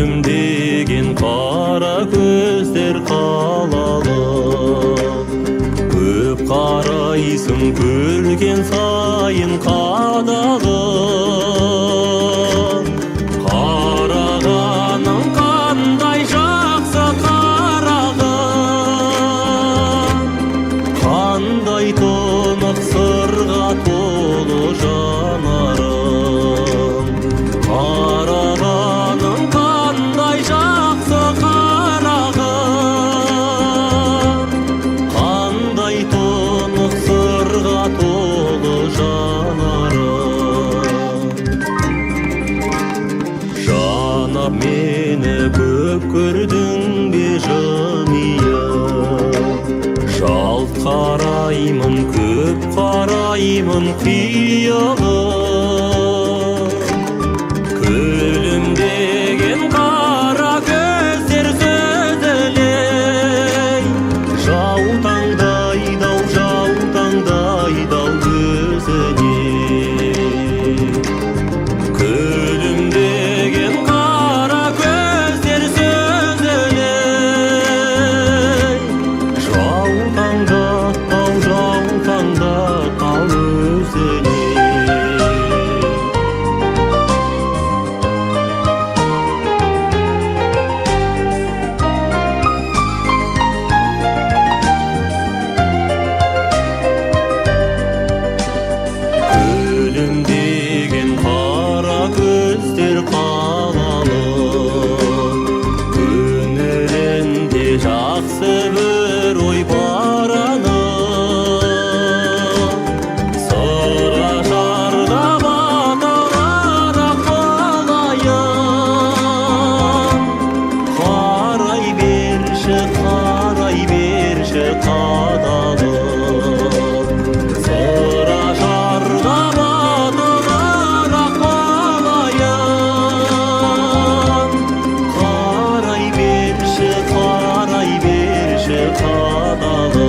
Күлімдеген қара көздер қалалы. Көп қарайсың күлген сайын қадалып. Қарағаның қандай жақсы қарағым, қандай тұнық сырға толы жанарың. Қарағаның қандай жақсы қарағым, қандай тұнық сырға толы жанарың. Жанап, мені көп көрдің бе жымиып? Жалт қараймын, көп қараймын қиылып. Күлімдеген қара көздер сүзілей, жаутаңдайды ау, жаутаңдайды ау өзіне. Күлімдеген қара көздер сүзілей, жаутаңдат ау, жаутаңдат ау өзіне. Күлімдеген қара көздер қалалы, көңілінде жақсы бір ой бар анық. Сыра шарға батырарақ болайын, қарай берші, қарай берші қадалып. Сыра шарға батырарақ болайын, қарай берші, қарай берші қадалып.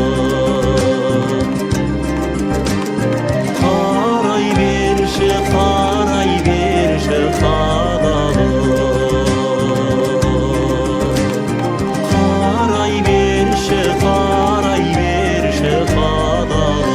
Қарай берші, қарай берші қадалып. Қарай берші, қарай берші қадалып.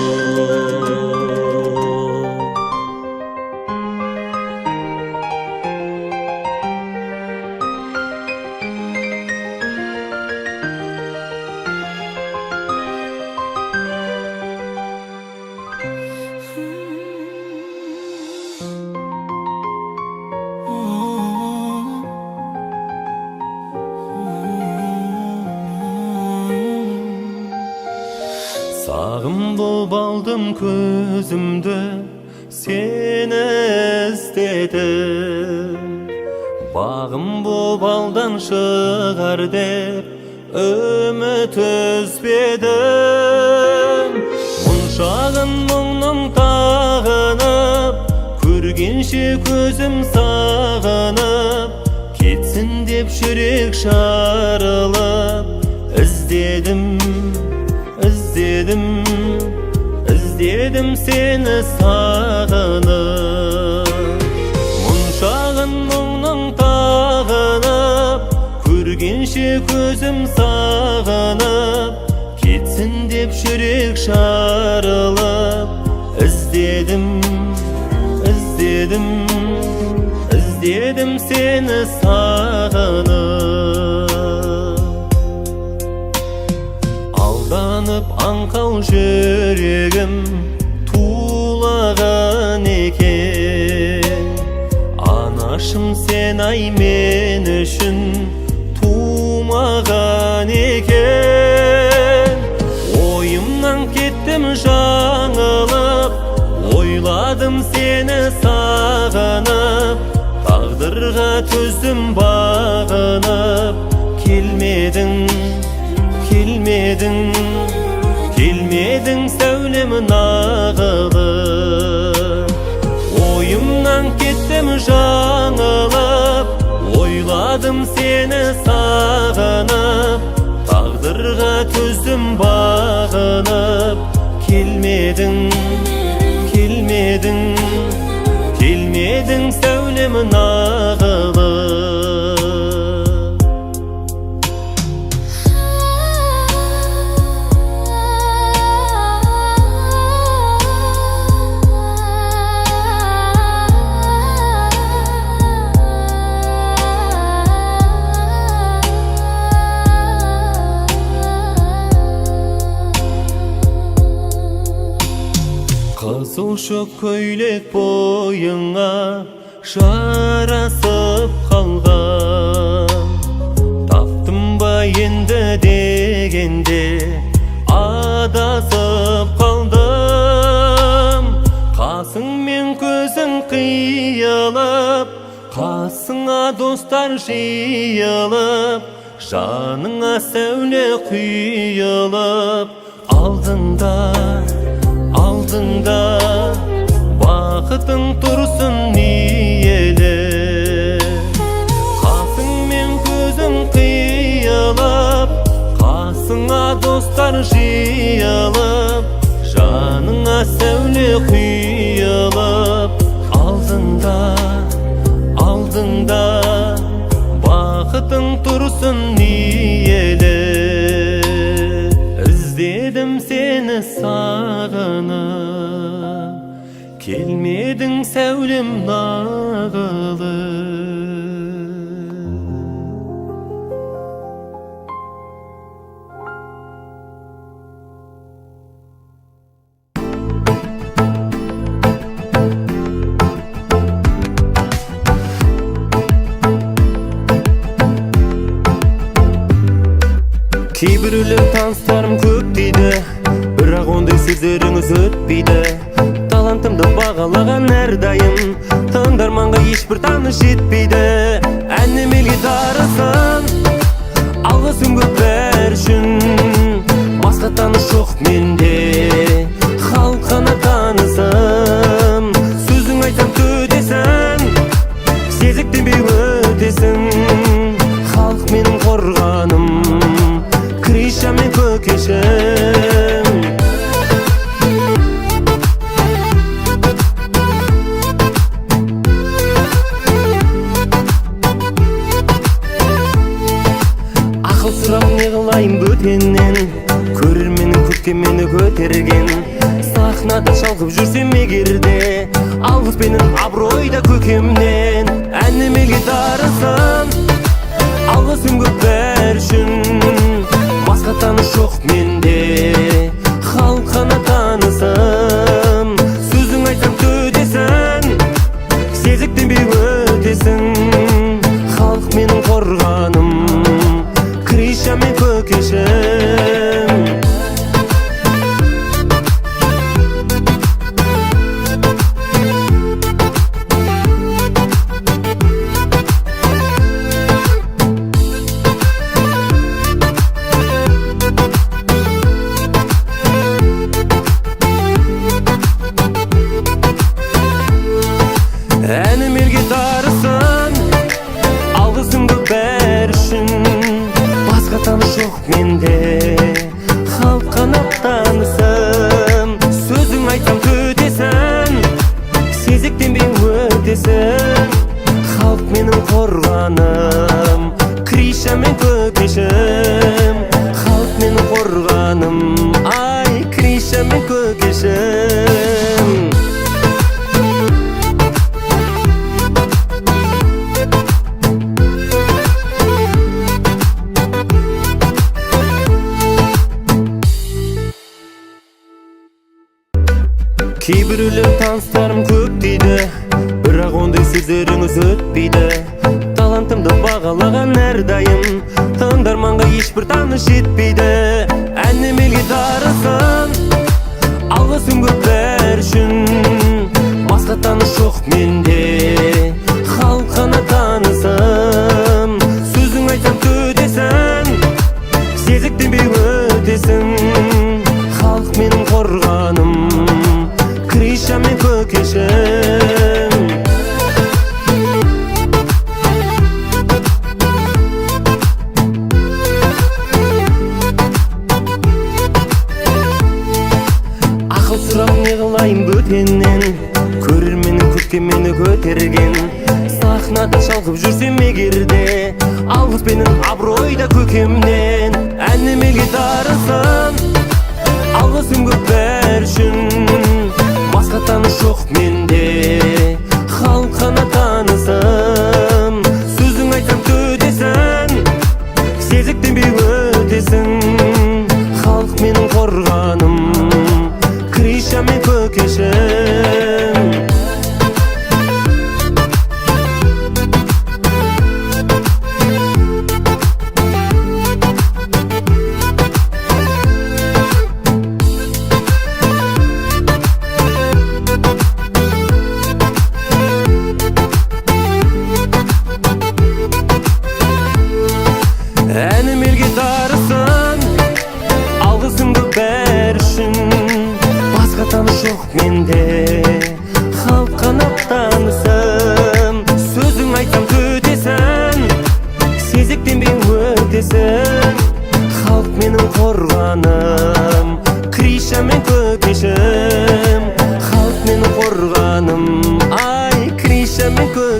Сағым боп алдым көзімді, сені іздедім. Бағым боп алдан шығар деп үміт үзбедім. Мұншағын мұңның тағынып, көргенше көзім сағынып, кетсін деп жүрек жарылып, іздедім, іздедім, іздедім сені сағынып. Мұншағын мұңның тағынып, көргенше көзім сағынып, кетсін деп жүрек жарылып, іздедім, іздедім, іздедім сені сағынып. Алданып аңқау жүрегім тулаған екен. Анашым, сен ай мен үшін тумаған екен. Ойымнан кеттім жаңылып, ойладым сені сағынып, тағдырға төздім бағынып. Келмедің, келмедің, келмедің сәулем нағылып. Ойымнан кеттім жаңылып, ойладым сені сағынып, тағдырға төздім бағынып. Келмедің, келмедің, келмедің сәулем нағылып. Талшық көйлек бойыңа жарасып қалған. Таптым ба енді дегенде адасып қалдым. Қасыңмен көзің қиылып, қасыңа достар жиылып, жаныңа сәуле құйылып, алдыңда, алдыңда бақытың тұрсын иелі. Қасыңмен көзің қиылып, қасыңа достар жиылып, жаныңа сәуле құйылып, алдыңда, алдыңда бақытың тұрсын иелі. Іздедім сені сағынып, келмедің сәулем нағылып. Кейбіреулер таныстарым көп дейді, бірақ ондай сөздеріңіз өтпейді. Талантымды бағалаған әрдайым, тыңдарманға ешбір таныс жетпейді. Әнім елге дарысын, алғысым көп бәрі үшін. Басқа таныс жоқ менде, халық қана танысым. Сөзің айтсам төтесін, сезіктенбей өтесің. Халық менің қорғаным, Криша мен көкешім. Ақыл сұрап не қылайын бөтеннен, көрерменің көкке мені көтерген. Сахнада шалқып жүрсем егерде, алғыс менің абырой да көкемнен. Әнім елге дарысын, алғысым көп бәрі үшін. Басқа таныс жоқ менде, халық қана танысым. Сөзің айтсам төтесін, сезіктенбей өтесің. Халық менің қорғаным, Криша мен көкешім. Әнім елге дарысын, алғысым көп бәрі үшін. Басқа таныс жоқ менде, халық қана танысым. Сөзің айтсам төтесін, сезіктенбей өтесің. Халық менің қорғаным, Криша мен көкешім. Халық менің қорғаным, ай, Криша мен көкешім. Кейбіреулер таныстарым көп дейді, бірақ ондай сөздеріңіз өтпейді. Талантымды бағалаған әрдайым, тыңдарманға ешбір таныс жетпейді. Әнім елге дарысын, алғысым көп бәрі үшін. Басқа таныс жоқ менде, халық қана танысым. Сөзің айтсам төтесін, сезіктенбей өтесің. Халық менің қорғаным, Криша мен көкешім. Ақыл сұрап не қылайын бөтеннен, көрерменің көкке мені көтерген. Сахнада шалқып жүрсем егерде, алғыс менің абырой да көкемнен. Әнім елге дарысын, алғысым көп бәрі үшін. Басқа таныс жоқ менде, халық қана танысым. Сөзің айтсам төтесін, сезіктенбей өтесің. Халық менің қорғаным, Криша мен көкешім.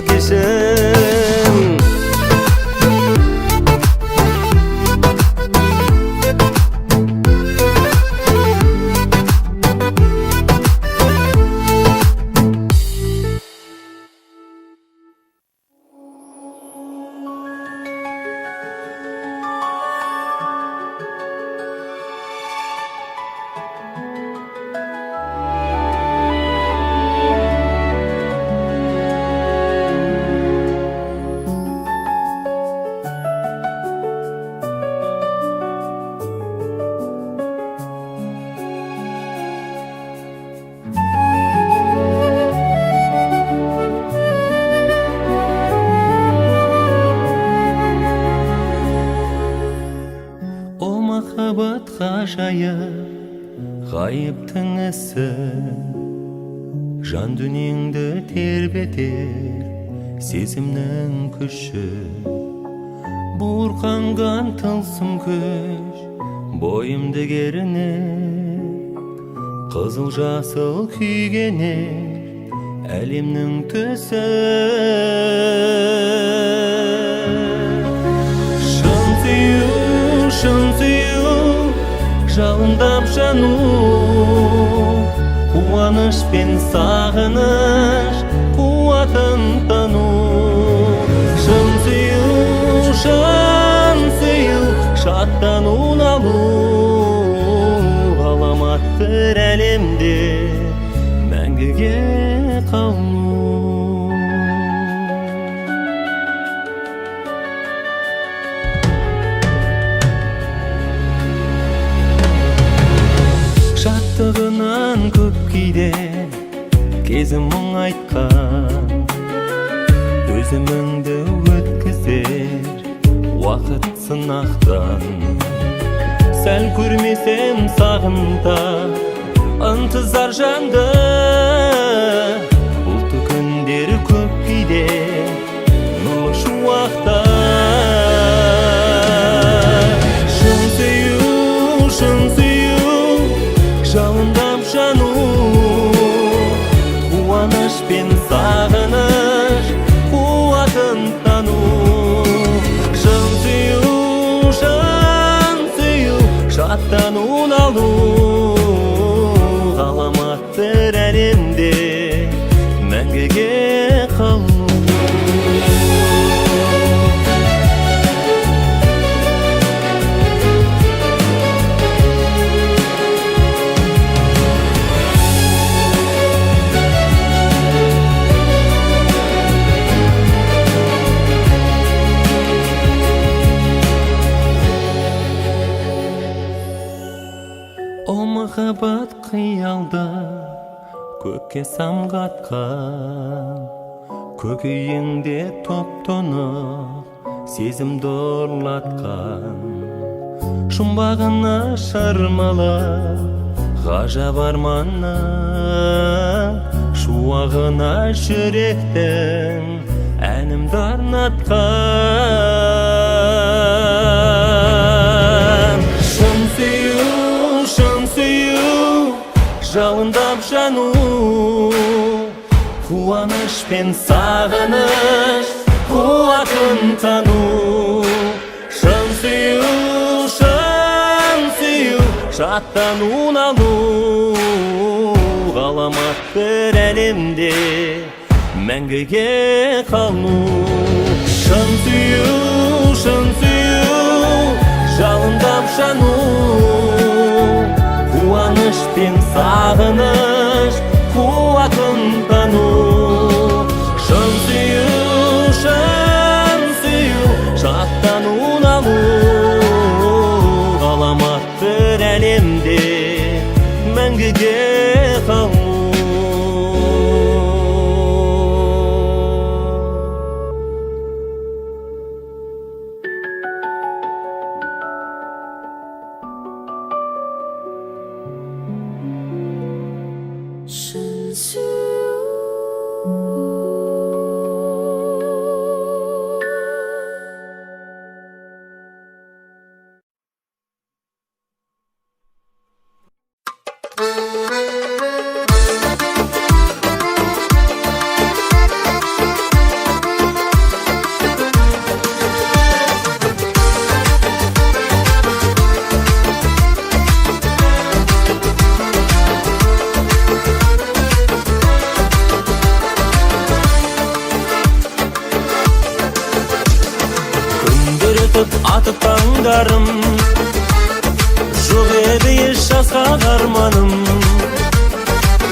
кешім. О махаббат ғажайып, ғайыптың ісі, жан дүниеңді тербетер сезімнің күші. Буырқанған тылсым күш бойымды кернеп, қызыл жасыл күйге енер әлемнің түсі. Шын сүю, шын сүю, жалындап жану, қуаныш пен сағыныш қуатын тану. Шын сүю, шын сүю, шаттану налу, ғаламат бір әлемде мәңгіге қалу. Шаттығынан көп кейде кезім мұңайтқан, төзіміңді өткізер уақыт сынақтан. Сәл көрмесем сағынта ынтызар жанды, бұлтты күндер көп кейде нұрлы шуақта. Шын сүю, шын сүю, жалындап жану, қуаныш пен сағыныш қуатын тану. Шын сүю, шын сүю, шаттану налу, ғаламат бір әлемде мәңгіге қалу. О махаббат қиялда көкке самғатқан, көкейіңде топ-тұнық сезімді ұрлатқан, жұмбағына шырмалып ғажап арманның шуағына жүректің әнімді арнатқан. Шын сүю, шын сүю, жалындап жану, қуаныш пен сағыныш қуатын тану. Шын сүю, шын сүю, шаттану налу, ғаламат бір әлемде мәңгіге қалу. Шын сүю, шын сүю, жалындап жану, қуаныш пен сағыныш қуатын тану. Шын сүю, шын сүю, шаттану налу, ғаламат бір әлемде мәңгіге қалу. Атып атып таңдарым, жоқ еді еш асқақ арманым.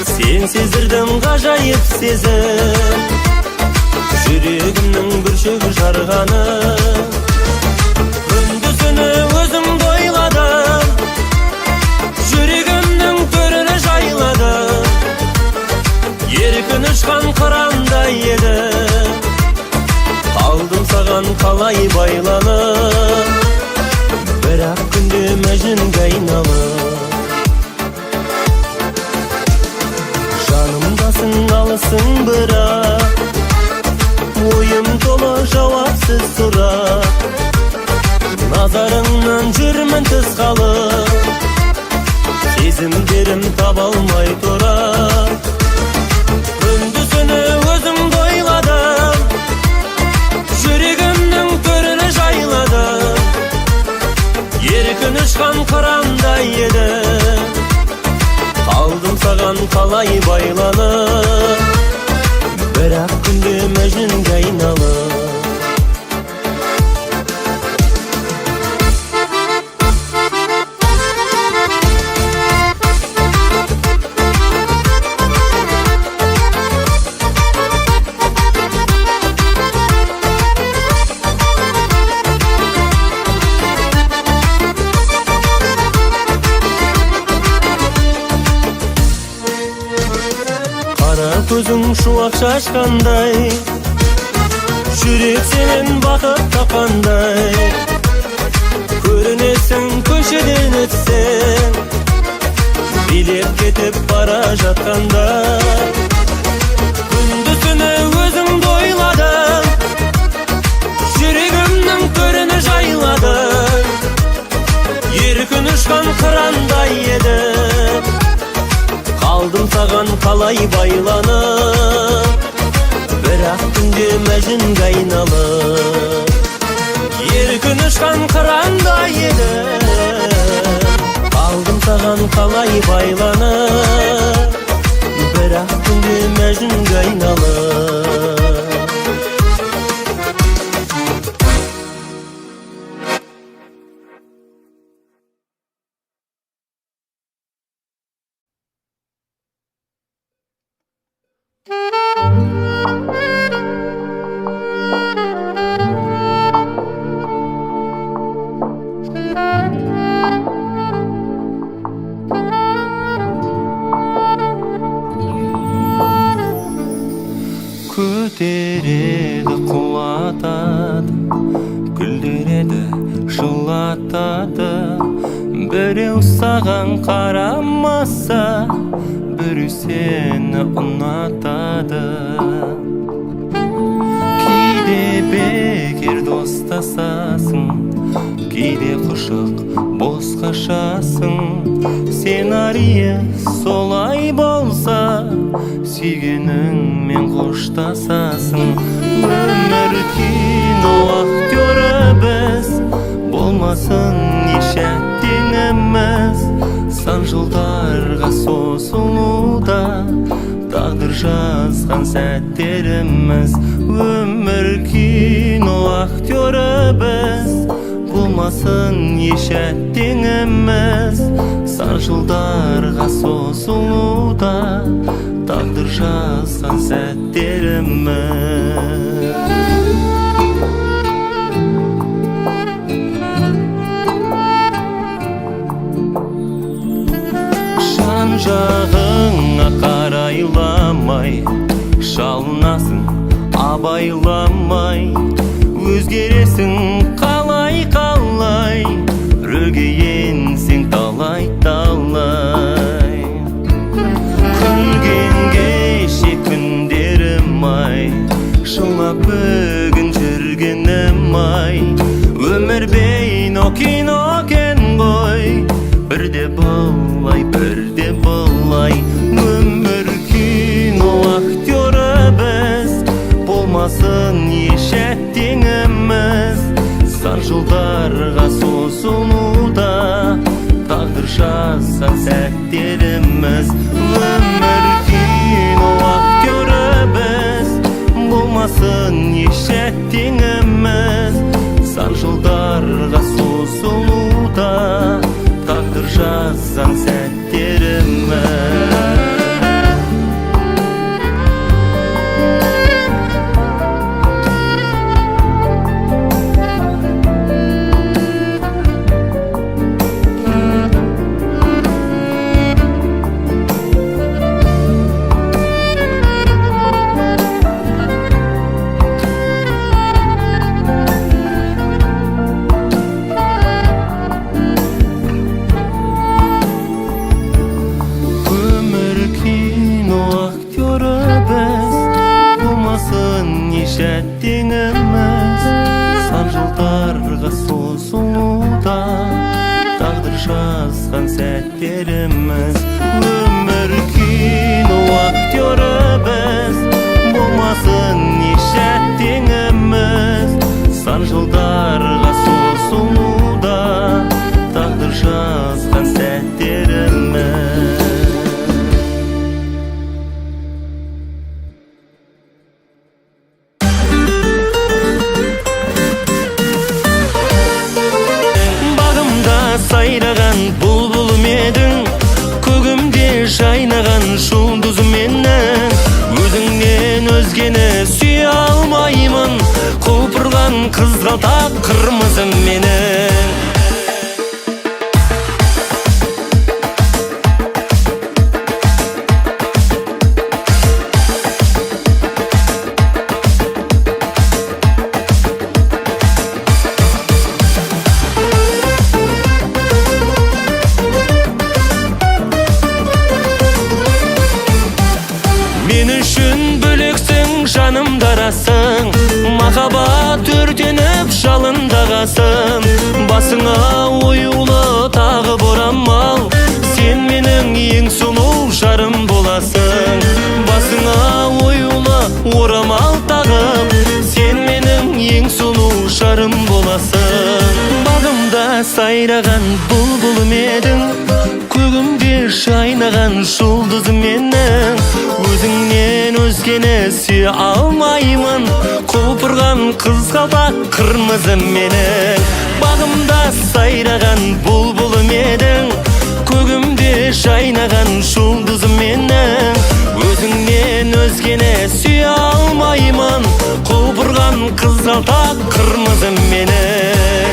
Сен сездірдің ғажайып сезім, жүрегімнің бүршігі жарғаны. Күндіз түні өзіңді ойладым, жүрегімнің төріні жайлады. Еркін ұшқан қырандай еді, қалдым саған қалай байланып, бірақ күнде мәжнүнге айналып. Жанымдасың, алысың, бірақ ойым толы жауапсыз сұрақ. Назарыңнан жүрмін тыс қалып, сезімдерім таба алмай тұрақ. Күндіз түні өзіңді ойладым, жүрегімнің төріні жайлады. Еркін ұшқан қырандай еді, қалдым саған қалай байланып, бірақ күнде мәжнүнге айналып. Қара көзің шуақ шашқандай, жүрек сенен бақыт тапқандай. Көрінесің көшеден өтсең, билеп кетіп бара жатқандай. Күндіз түні өзіңді ойладым, жүрегімнің төріні жайлады. Еркін ұшқан қырандай едім, қалдым саған қалай байланып, бірақ күнде мәжнүнге айналып. Еркін ұшқан қырандай едім, қалдым саған қалай байланып, бірақ күнде мәжнүнге айналып. Көтереді, құлатады, күлдіреді, жылатады. Біреу саған қарамаса, біреу сені ұнатады. Кейде бекер достасасың, кейде құшақ бос қашасың. Сценарийі солай болса, сүйгеніңмен қоштасасың. Өмір кино актері біз, болмасын еш әттеңіміз. Сан жылдарға созылуда тағдыр жазған сәттеріміз. Өмір кино актері біз, болмасын еш әттеңіміз. Сан жылдарға созылуда тағдыр жазған сәттеріміз. Жан жағыңа қарайламай, шалынасың абайламай. Өзгересің қалай қалай, рөлге енсең талай талай. Күлген кеше күндерім ай, жылап бүгін жүргенім ай. Өмір бейно кино екен ғой, бірде былай, бірде былай. Өмір кино актері біз, болмасын еш әттеңіміз. Сан жылдарға созылуда тағдыр жазған сәттеріміз. Өмір кино актері біз, болмасын еш әттеңіміз. Сан жылдар жылдарға созылуда тағдыр жазған сәттеріміз. Өмір кино актері біз, болмасын еш әттеңіміз. Сан жылдарға созылуда тағдыр жазған сәттеріміз. Өмір кино актері біз, болмасын еш әттеңіміз. Сан жылдарға созылуда тағдыр жазған сәттеріміз. Бағымда сайраған бұлбұлым едің, көгімде жайнаған жұлдызым менің. Өзіңнен өзгені сүйе алмаймын, құлпырған қызғалдақ қырмызым менің. Мен үшін бөлексің, жаным дарасың, махаббат өртеніп жалындағасын. Басыңа оюлы тағы орамал, сен менің ең сұлу жарым боласың. Басыңа оюлы орамал тағып, сен менің ең сұлу жарым боласың. Бағымда сайраған бұлбұлым едің, көгімде жайнаған жұлдызым менің. Өзіңнен өзгені сүйе алмаймын, құлпырған қызғалдақ қырмызы менің. Бағымда сайраған бұлбұлым едің, көгімде жайнаған жұлдызым менің. Өзіңнен өзгені сүйе алмаймын, құлпырған қызғалдақ қырмызы менің.